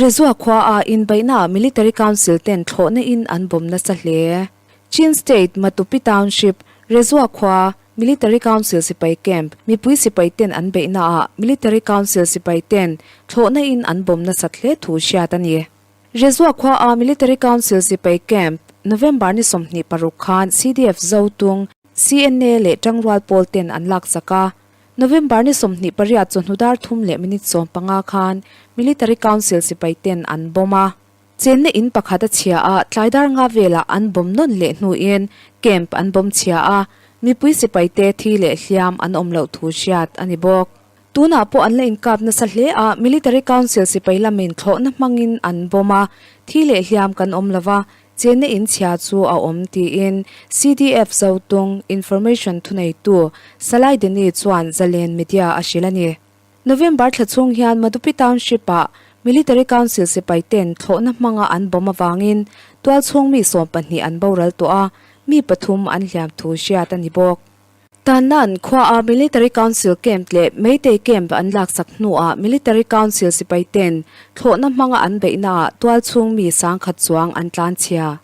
Rezua khua a inbeihnaah Military Council ten thlawhna in an bawm nasa hle. Chin State, Matupi Township, Rezua khua, Military Council sipai camp, mipui sipai ten an beihnaah Military Council sipai ten thlawhna in an bawm nasat hle thu hriat a ni. Rezua khua a Military Council sipai camp, November ni 26 khan CDF Zotung, CNA leh Tangrual pawl ten an laksak a. November ni 28 chawhnu dar thum leh minute 15 khan Military Council sipai ten an bomb a. Chenna in pakhat a chhia a, tlai dar nga velah an bomb nawn leh hnuin camp an bomb chhia a, mipui sipai te thi leh hliam an awm loh thu hriat a ni bawk. Tunah pawh an la inkap nasa hle a, Military Council sipai lamin thlawhna hmangin an bomb a, thi leh hliam kan awm lo va, chenna in chhia chu a awm tiin CDF Zotung Information thuneitu Salai Deni chuan Zalen Media a hrilh a ni. November thla chhung hian Madupi Township-ah Military Council sipai ten thlawhna hmanga an bomb avangin tualchhung mi 12 an boral tawh a, mi pathum an hliam thu hriat a ni bawk. Tannan khuaa Military Council camp leh Meitei camp an laksak hnuah Military Council sipai ten thlawhna hmanga an beihnaah tualchhung mi 10,000 chuang an tlanchhia.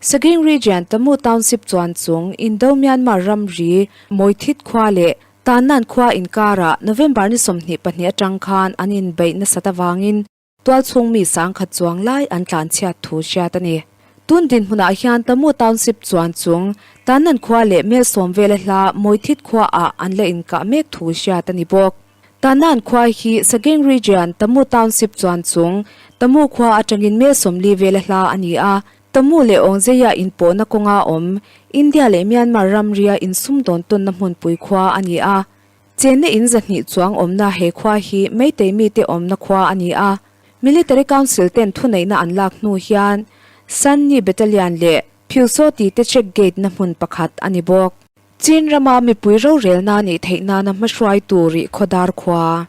Sagaing Region Tamu Township chuan chung Indo-Myanmar ramri Mawithit khua leh Tannan khua inkarah November ni 22 atang khan an inbeih nasat avangin tualchhung mi 10,000 chuang lai an tlanchhiat thu hriat a ni. Tun dinhmunah hian Tamu Township chuan chung Tannan khua leh mel sawm vela hla Mawithit khuaah an la inkah mek thu hriat a ni bawk. Tannan khua hi Sagaing Region Tamu Township chuan chung Tamu khua atangin mel 40 vela hla a ni a, Tamu leh Awngzeia inpawhna kawnga awm India leh Myanmar ramria insumdawn tawnna hmunpui khua a ni a. Chenna in 200 chuang awmna he khua hi Meitei mite awmna khua a ni a. Military Council ten thuneihna an lak hnu hian Sanni Battalion leh Philsawti te check gate na hmun pakhat a ni bawk. Chin rama mipui rorelna nih theih nana hmahruaitu rih khawdar khua.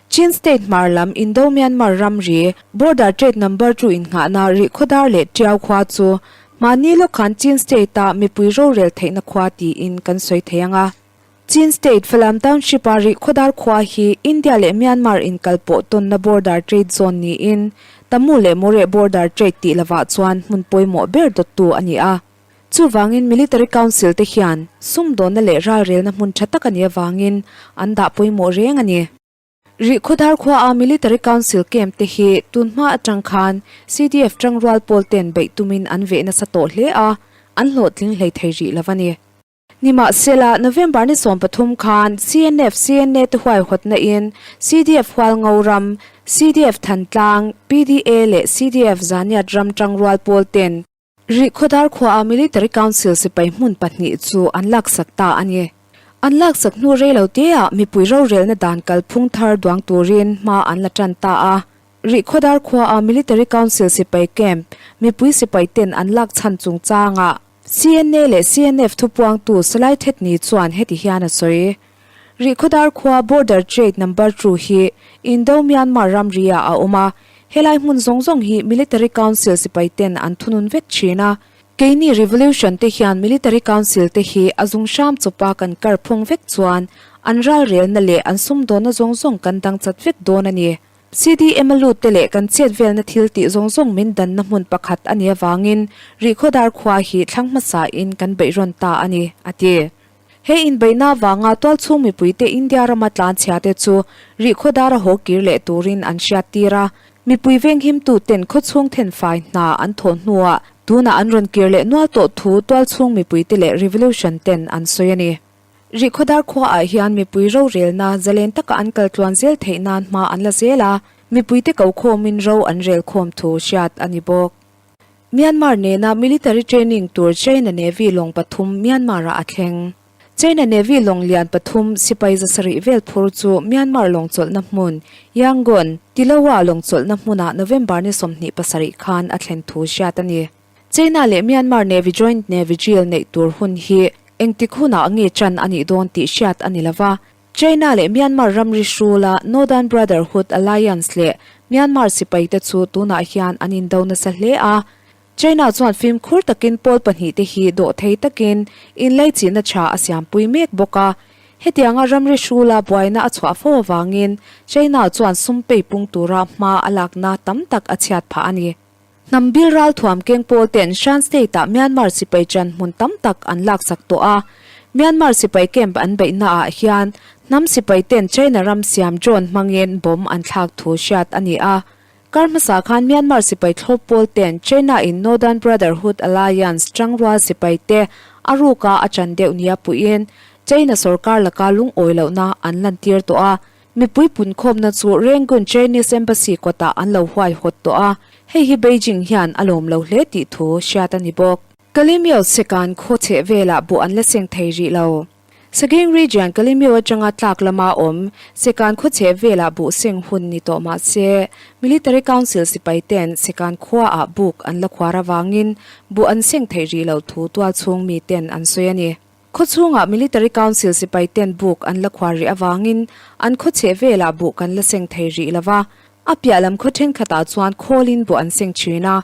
Chin State hmar lam Indo-Myanmar ramri Border Trade Number 2 innghahna rih khawdar leh Tiau khua chu mahni lawk khan Chin State-a mipui rorel theihna khua tiin kan sawi thei ang a. Chin State Falam Township-a rih khawdar khua hi India leh Myanmar inkalpawh tawnna Border Trade Zone niin Tamu leh Moreh Border Trade tih lovah chuan hmun pawimawh ber dawttu a ni a. Chuvangin Military Council te hian sumdawnna leh ralrelna hmun tha tak a nih avangin an dah pawimawh reng a ni. Rih khawdar khuaa Military Council camp te hi tun hma atang khan CDF tangrual pawl ten beih tumin an veh nasa tawh hle a, an hlawhtling hlei thei rih lo a ni. Nimahsela, November ni 13 khan CNF CNA te huaihawtna in CDF Hualngo ram, CDF Thantlang, PDA leh CDF Zaniat ram tangrual pawl ten Rih khawdar khuaa Military Council sipai hmun pahnih chu an laksak ta a ni. An laksak hnu rei lo teah mipui rorelna dan kalphung thar duang turin hma an la tan ta a. Rih khawdar khuaa Military Council sipai camp mipui sipai ten an lak chhan chungchangah CNA leh CNF thupuangtu Salai Thetni chuan heti hian a sawi. Rih khawdar khua Border Trade Number 2 hi Indo-Myanmar ramria a awm a, helai hmun zawng zawng hi Military Council sipai ten an thunun vek thin a. Keini Revolution te hian Military Council te hi a zung hram chawpa kan kar phung vek chuan an ralrelna leh an sumdawnna zawng zawng kan dang chat vek dawn a ni. CDM a lut te leh kan chet velna thil tih zawng zawng min danna hmun pakhat a nih avangin Rih khawdar khua hi thlang hmasa in kan beih rawn ta a ni, a ti. He inbeihna avanga tualchhung mipuite India rama tlanchhia te chu rih khawdar a haw kir leh turin an hriat tir a. Mipui venghimtu ten khawchhung thenfai hna an thawh hnuah tunah an rawn kir leh nual tawh thu tualchhung mipuite leh Revolution ten an sawi a ni. Rih khawdar khuaah hian mipui rorelna zalen taka an kal tluan zel theih nan hma an la zel a, mipuite ko khawmin ro an rel khawm thu hriat a ni bawk. Myanmar nena military training tur China Navy lawng pathum Myanmar-ah a thleng. China Navy lawng lian pathum sipai 700 vel phur chu Myanmar lawng chawlhna hmun Yangon, Tiloa lawng chawlhna hmunah November ni 27 khan a thlen thu hriat a ni. China leh Myanmar Navy Joint Navy Drill neih tur hun hi engtik hunah nge ṭan a nih dawn tih hriat a ni lova, China leh Myanmar ramri hrula Northern Brotherhood Alliance leh Myanmar sipai te chu tunah hian an indo nasa hle a. China chuan fimkhur takin pawl pahnih te hi dawh thei takin inlaichihna tha a siampui mek bawk a. Hetianga ramri hrula buaina a chhuah fo avangin China chuan sum pei pung tura hma a lakna tam tak a chhiat phah a ni. Hnam bil ralthuam keng pawl ten Shan State-ah Myanmar sipai chan hmun tam tak an laksak tawh a. Myanmar sipai camp an beihnaah hian hnam sipai ten China ram siam drone hmangin bomb an thlak thu hriat a ni a. Kar hmasa khan Myanmar sipai thlawp pawl ten China in Northern Brotherhood Alliance tangrual sipai te a ruka a chan deuh nia puiin China sorkar laka lungawi lohna an lantir tawh a. Mipui punkhawmna chu Rangoon Chinese Embassy kawtah an lo huaihawt tawh a, hei hi Beijing hian a lawm lo hle tih thu hriat a ni bawk. Kalemyo Sekan khaw chheh velah buh an la seng thei rih lo. Sagaing Region Kalemyo atanga tlak lama awm Sekan khaw chheh velah buh seng hun ni tawh mah se, Military Council sipai ten Sekan khuaah buk an la khuar avangin buh an seng theih rih loh thu tualchhung mi ten an sawi a ni. Khaw chhungah Military Council sipai ten buk an la khuar rih avangin an khaw chheh velah buh kan la seng thei rih lo va. A piah lam khaw thenkhatah chuan khawlin buh an seng thin a,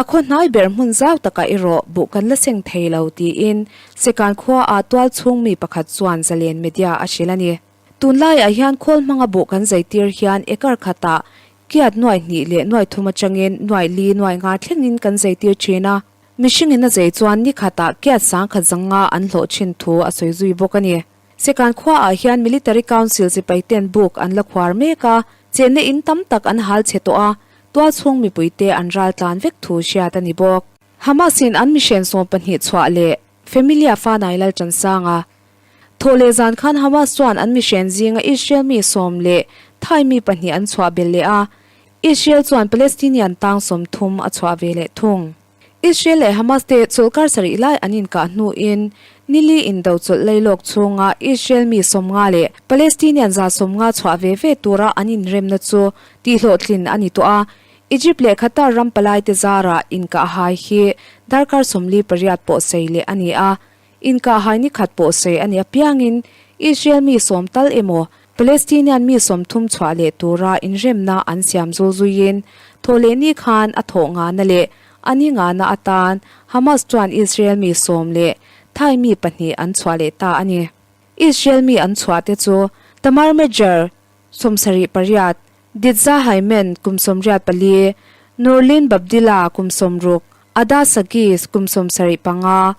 a khaw hnai ber hmun zau takah erawh buh kan la seng thei lo tiin Sekan khua ah tual chhung mi pakhat chuan Zalen Media a hrilh a ni. Tunlaiah hian khawl hmanga buh kan zaitir hian acre khatah kiat nuai hnih leh nuai thum atangin nuai li nuai nga thlengin kan zaitir thin a. Mihringin a zei chuan ni khatah kiat sangkhat zanga an hlawh thin thu a sawi zui bawk a ni. Sekan khuaah hian Military Council sipaiten buk an la khuar mek a, chenna in tam tak an hal chhe tawh a, tualchhung mipuite an ral tlan vek thu hriat a ni bawk. Hamas-in an mihren 12 chhuah leh Familia Fanai Lalchansanga Thawh leh zan khan Hamas chuan an mihren zinga Israel mi sawm leh Thai mi pahnih an chhuah belh leh a, Israel chuan Palestinian tang 30 a chhuah ve leh thung. Israel leh Hamas te chawlhkar sarih lai an inkah hnuin nili indo chawlh lailawk chhunga Israel mi 50 leh Palestinian 150 chhuah ve ve tura an inremna chu tihhlawhtlin a ni tawh a. Egypt leh Qatar ram palaite zarah inkah hai hi darkar 48 pawh sei leh a ni a. Inkah hai ni khat pawh sawi a nih apiangin Israel mi sawm tal emaw Palestinian mi 30 chhuah leh tura inremna an siam zul zuiin thawhlehni khan a thawh ngahna leh a ni ngahna atan Hamas chuan Israel mi sawm leh Thai mi pahnih an chhuah leh ta a ni. Israel mi an chhuah te chu Tamar Mejer, 78, Ditza Haimen, kum 84, Nurlin Babdila, kum 60, Ada Sagis, kum 75,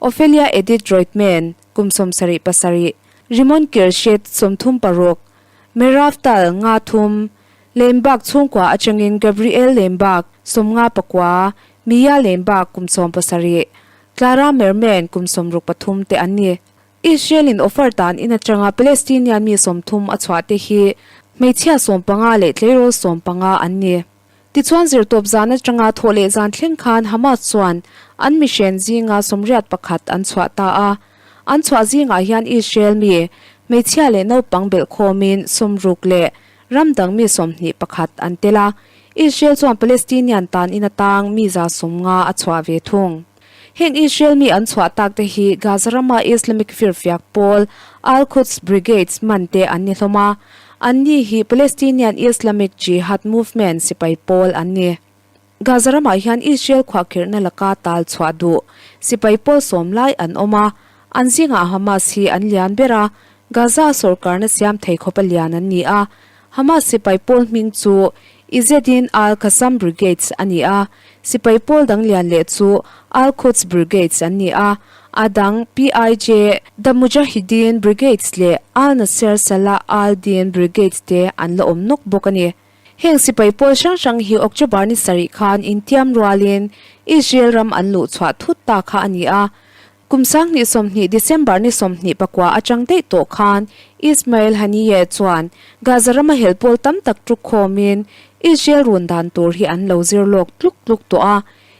Ophelia Edith Roitman, kum 77, Rimon Kirshet, 36, Merav Tal, 53, Lembak chhungkua atangin Gabriel Lembak, 59, Mia Lembak, kum 17, Clara Merman, kum 63 te an ni. Israel-in offer dan in atanga Palestinian mi 30 a chhuah te hi hmeichhia 15 leh tleirawl 15 an ni. Tichuan zirtawp zan atanga thawh leh zan thleng khan Hamas chuan an mihren zinga 81 an chhuah ta a. An chhuah zingah hian Israel mi, hmeichhia leh naupang belh khawmin 60 leh ram dang mi 21 an tel a. Israel chuan Palestinian tan in atang mi 150 a chhuah ve thung. Heng Israel mi an chhuah tak te hi Gaza rama Islamic firfiak pawl Al-Quds Brigades man te an ni hlawm a, anni hi Palestinian Islamic Jihad Movement sipai pawl an ni. Gaza ramah hian Israel khuahkhirhna laka tal chhuah duh sipai pawl sawm lai an awm a, an zingah Hamas hi an lian ber a, Gaza sorkarna siam thei khawpa lian an ni a, Hamas sipai pawl hming chu Izzedine al-Qassam Brigades a ni a, sipai pawl dang lian leh chu Al-Quds Brigades an ni a, a dang PIJ, The Mujahideen Brigades leh Al-Nasser Salah al-Din Brigades te an la awm nawk bawk a ni. Heng sipai pawl hrang hrang hi October ni sarih khan intiam rualin Israel ram an luh chhuah thut ta kha a ni a, Kum 2020 December ni 24 atang daih tawh khan Ismail Haniyeh chuan Gaza rama hel pawl tam tak tuk khawmin Israel run dan tur hi an lo zir lawk tluk tluk tawh a.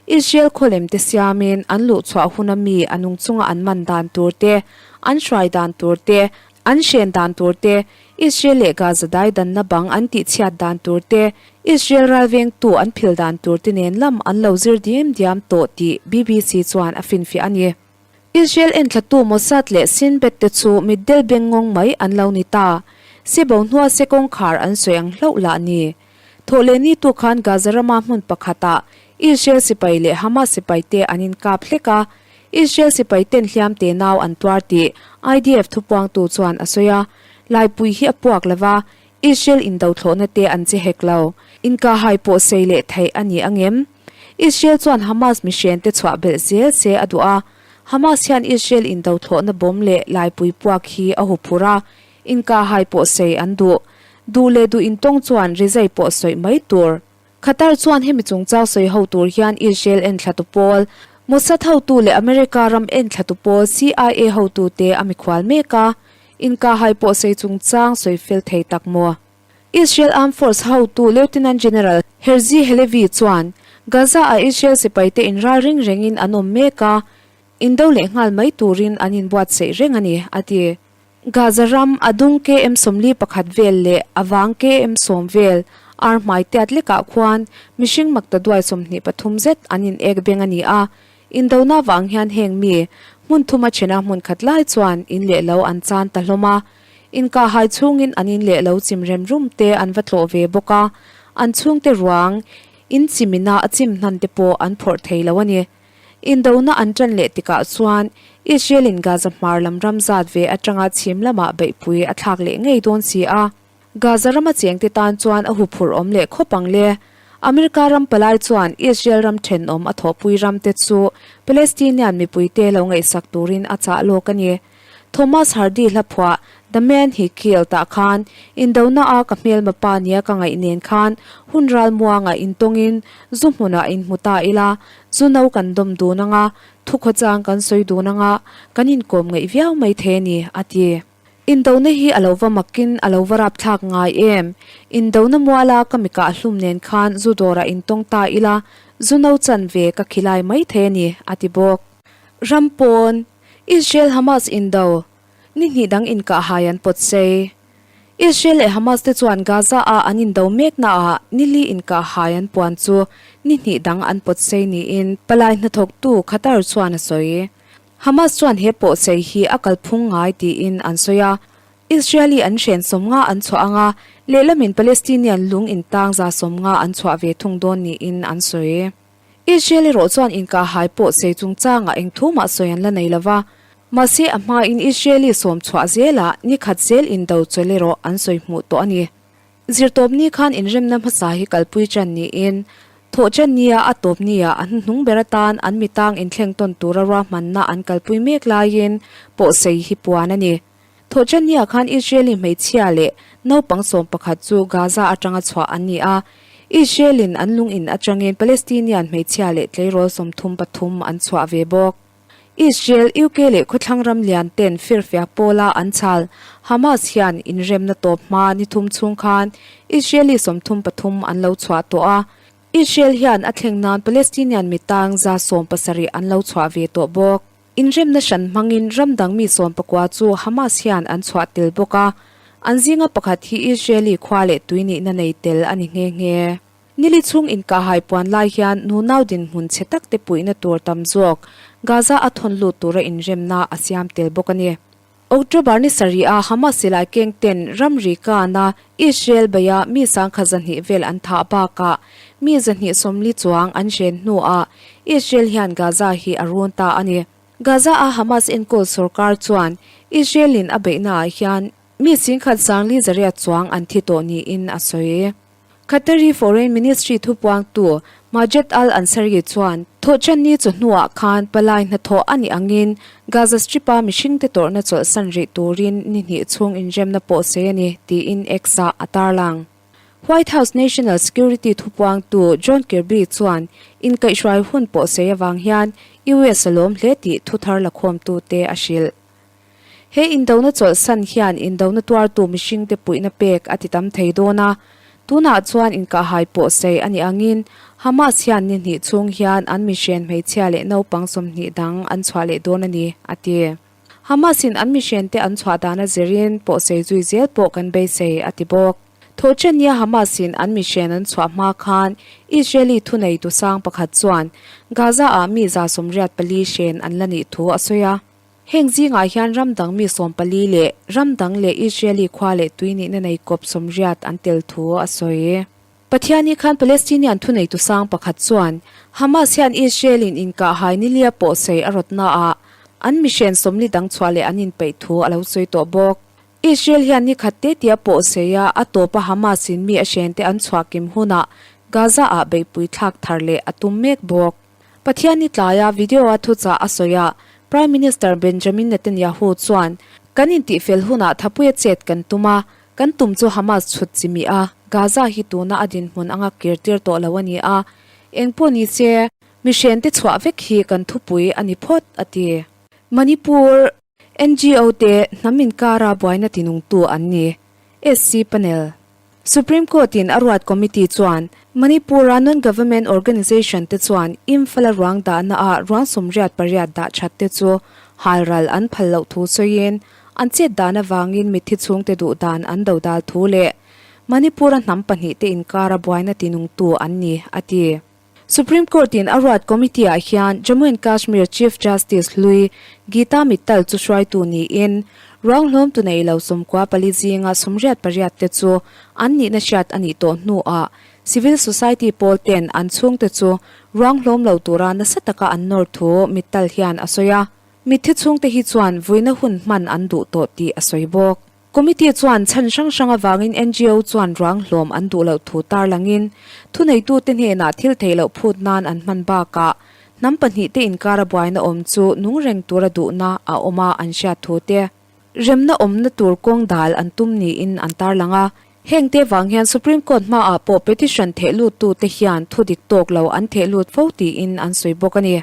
Israel khawlem te siamin an luh chhuah huna mi a nung chunga an man dan tur te, an hruai dan tur te, an hren dan tur te, Israel leh Gaza dai danna bang an tihchhiat dan tur te, Israel ralvengtu an phil dan tur te nen lam an lo zir diam diam tawh tih BBC chuan a finfiah a ni. Israel enthlatu Mossad leh Shin Bet te chu mitdel beng ngawng mai an lo ni ta. Sibo hnua se kawngkhar an sawi ang hlauh lah ni. Thawh leh ni tu khan Gaza rama hmun pakhatah Israel sipai leh Hamas sipai te an inkap hlek a. Israel sipai ten hliam te nau an tuar tih IDF thupuangtu chuan a sawi a. Laipui hi a puak lo va, Israel indothlawhna te an che hek lo. Inkahhai pawh sei leh theih a ni angem? Israel chuan Hamas mihren te chhuah belh zel se a duh a. Hamas hian Israel indothlawhna bawm leh laipui puak hi a huphurh a, inkahhai pawh sei an duh. Duh leh duh intawng chuan rizai pawh sawi mai tur. Qatar chuan hemi chungchang sawi ho tur hian Israel enthlatu pawl, Mossad hotu leh America ram enthlatu pawl CIA hotute a mikhual mek a, inkahhai pawh sawi chungchang sawi fel thei tak maw? Israel Armed Force hotu Lieutenant General Herzi Halevi chuan Gaza-ah Israel sipaite inral ring rengin an awm mek a, indo leh nghal mai turin an inbuatsaih reng a ni, a ti. Gaza ram a dung KM 41 vel leh a vang KM 10 vel ar hmai tiat lekah khuan mihring maktaduai 23 zet an in ek beng a ni a. Indona vang hian heng mi hmun thuma thena hmun khat lai chuan in leh lo an chan ta hlawm a. Inkahhai chhungin an in leh lo chim rem rum te an va tlawh ve bawk a, an chhungte ruang in chimina a chim hnan te pawh an phawrh thei lo a ni. Indona an ṭan leh tikah chuan Israel-in Gaza hmar lam ram zat ve aṭanga chhim lamah beihpui a thlak leh ngei dawn si a. Gaza rama chengte tan chuan a huphurh awm leh khawp ang le. America ram palai chuan Israel ram ṭhenawm a thawhpui ramte chu Palestinian mipuite lo ngaihsak turin a chah lawk a ni. Thomas Hardy hla phuah The Man He Killed ah khan indona a ka hmelma pa nia ka ngaih nen khan hun ral muangah intawngin zu hmunah inhmu ta ila, zu no kan dawm dun anga, thukhawchang kan sawi dun anga, kan inkawm ngaih viau mai thei a ni, a ti. Indona hi a lo va makin a lo va rapthlak ngai em? Indona muala ka mikah hlum nen khan zu dawrah intawng ta ila, zu no chan ve ka khilai mai thei a ni, a ti bawk. Ram pawn. Israel Hamas indo, ni hnih dang inkahhai an pawt sei. Israel leh Hamas te chuan Gaza a an indo mekna ah nili inkahhai an puan chu ni hnih dang an pawt sei niin palai hnathawktu Qatar chuan a sawi. Hamas chuan he pawhsei hi a kalphung ngai tiin an sawi a. Israeli an hren 50 an chhuah anga lehlamin Palestinian lung intang 150 an chhuah ve thung dawn niin an sawi. Israel erawh chuan inkahhai pawh sei chungchangah eng thu mah sawi an la nei lo va, mahse a hmain Israeli sawm chhuah zelah ni khat zel indo chawlh erawh an sawi hmuh tawh a ni. Zirtawpni khan inremna hmasa hi kalpui ṭan niin thawhṭan nia a tawp nia a hnuhnung ber atan an mitang inthleng tawn tura ruahmanna an kalpui mek laiin pawhsei hi puan a ni. Thawhṭannia khan Israeli hmeichhia leh naupang 11 chu Gaza aṭanga chhuah an ni a, Israel-in an lung in aṭangin Palestinian hmeichhia leh tleirawl 33 an chhuah ve bawk. Israel, UK leh khawthlang ram lian ten firfiak pawla an chhal Hamas hian inremna tawp hma ni thum chhung khan Israeli 33 an lo chhuah tawh a, Israel hian a thleng nan Palestinian mitang 170 an lo chhuah ve tawh bawk. Inremna hran hmangin ram dang mi 19 chu Hamas hian an chhuah tel bawk a, an zinga pakhat hi Israeli khua leh tui nihna nei tel a ni nghe nghe. Nili chhung inkahhai puan lai hian nunau dinhmun chhe tak te puihna tur tam zawk Gaza a thawn lut tura inremna a siam tel bawk a ni. October ni sarih a Hamas silai keng ten ramri kana Israel beia mi 1,200 vel an thah bakah mi 240 chuang an hren hnuah Israel hian Gaza hi a run ta a ni. Gaza a Hamas enkawl sorkar chuan Israel in a beihnaah hian mi 10,500 chuang an thi tawh niin a sawi. Qatari Foreign Ministry thupuangtu Majed Al Ansari chuan thawhṭanni chawhnuah khan palai hnathawh a nih angin Gaza Strip-a mihringte tawrhna chawlhsan rih turin ni hnih chhung inremna pawh sawi a ni, tiin X-ah a tarlang. White House National Security thupuangtu John Kirby chuan inkaihhruai hun pawh sawi avang hian US a lawm hle tih thuthar lakhawmtute a hrilh. He indona chawlhsan hian indona tuartu mihringte puihna pek a ti tam thei dawn a, tunah chuan inkahhai pawh sei a nih angin Hamas hian ni hnih chhung hian an mihren hmeichhia leh naupang 20 dang an chhuah leh dawn a ni, a ti. Hamas-in an mihrente an chhuah dana zirin pawhsei zui zel pawh kan beisei, a ti bawk. Thawhṭannia Hamas-in an mihren an chhuah hma khan Israeli thuneitu sang pakhat chuan Gaza-ah mi 84 hren an la nih thu a sawi a. Heng zingah hian ram dang mi 14 leh ram dang leh Israeli khua leh tui nihna nei kawp 80 an tel thu a sawi. Pathiani khan Palestinian thuneitu sang pakhat chuan Hamas hian Israel-in inkahhai nilia pawh sawi a rawtnaah an mihren sawmli dang chhuah leh an inpeih thu a lo sawi tawh bawk. Israel hian ni khat te tia pawh sawi a, a tawpa Hamas-in mi a hrente an chhuah kim hunah Gaza-ah beihpui thlak thar leh a tum mek bawk. Pathian ni tlaia video-a thuchah a sawi a, Prime Minister Benjamin Netanyahu chuan, Kan intihfel hunah thapuia chet kan tum a, kan tum chu Hamas chhut chi mi a, Gaza hi tuna a dinhmun anga kirtir tawh lo a ni a, engpawh ni se, mihrente chhuah vek hi kan thupui a ni phawt, a ti. Manipur NGO te hnam inkara buaina tinungtu an ni, SC Panel. Supreme Court in a ruat committee chuan Manipur-a non-government organisation te chuan Imphal-a ruang dahna ah ruang 88 dah that te chu halral an phal loh thu sawiin an chet dan avangin mitthi chhungte duh dan an dodal thu leh Manipur-a hnam pahnihte inkara buaina tinungtu an ni, a ti. Supreme Court in a ruat committee ah hian Jammu and Kashmir Chief Justice hlui Geeta Mittal chu hruaitu niin ruang hlawm tu nei lo 94 zinga 88 te chu an nihna hriat a nih tawh hnuah civil society pawl ten an chhungte chu ruang hlawm lo tura nasa taka an nawr thu Mittal hian a sawi a. Mitthi chhungte hi chuan vuina hun hman an duh tawh tih a sawi bawk. Committee chuan chhan hrang hrang avangin NGO chuan ruang hlawm an duh loh thu tarlangin thuneitute hnenah thil theih loh phut nan an hman bakah hnam pahnihte inkara buaina awm chu nung reng tura duhna a awm a an hriat thu te remna awmna tur kawng dal an tum niin an tarlang a. Hengte vang hian Supreme Court hmaah pawh petition theh luttute hian thu dik tawk lo an theh lut fo tiin an sawi bawk a ni.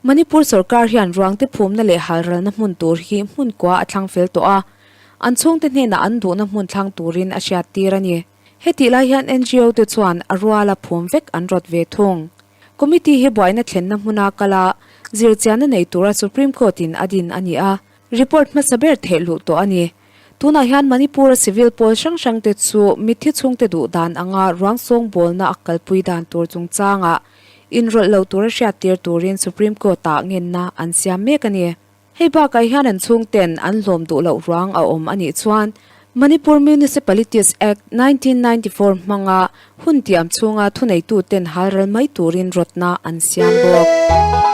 Manipur sorkar hian ruangte phumna leh halralna hmun tur hi hmun kua a thlang fel tawh a, an chhungte hnenah an duhna hmun thlang turin a hriattir a ni. Hetih lai hian NGO te chuan a ruala phum vek an rawt ve thung. Committee hi buaina thlenna hmuna kal a, zirchianna nei tura Supreme Court in a din a ni a, report hmasa ber theh luh tawh a ni. Tunah hian Manipur-a civil pawl hrang hrangte chu mitthi chhungte duh dan anga ruang sawngbawlna a kalpui dan tur chungchangah inrawlh lo tura hriattir turin Supreme Court-ah ngenna an siam mek a ni. Hei bakah hian an chhungten an hlawm duh loh ruang a awm a nih chuan Manipur Municipalities Act, 1994 hmanga hun tiam chhunga thuneituten halral mai turin rawtna an siam bawk.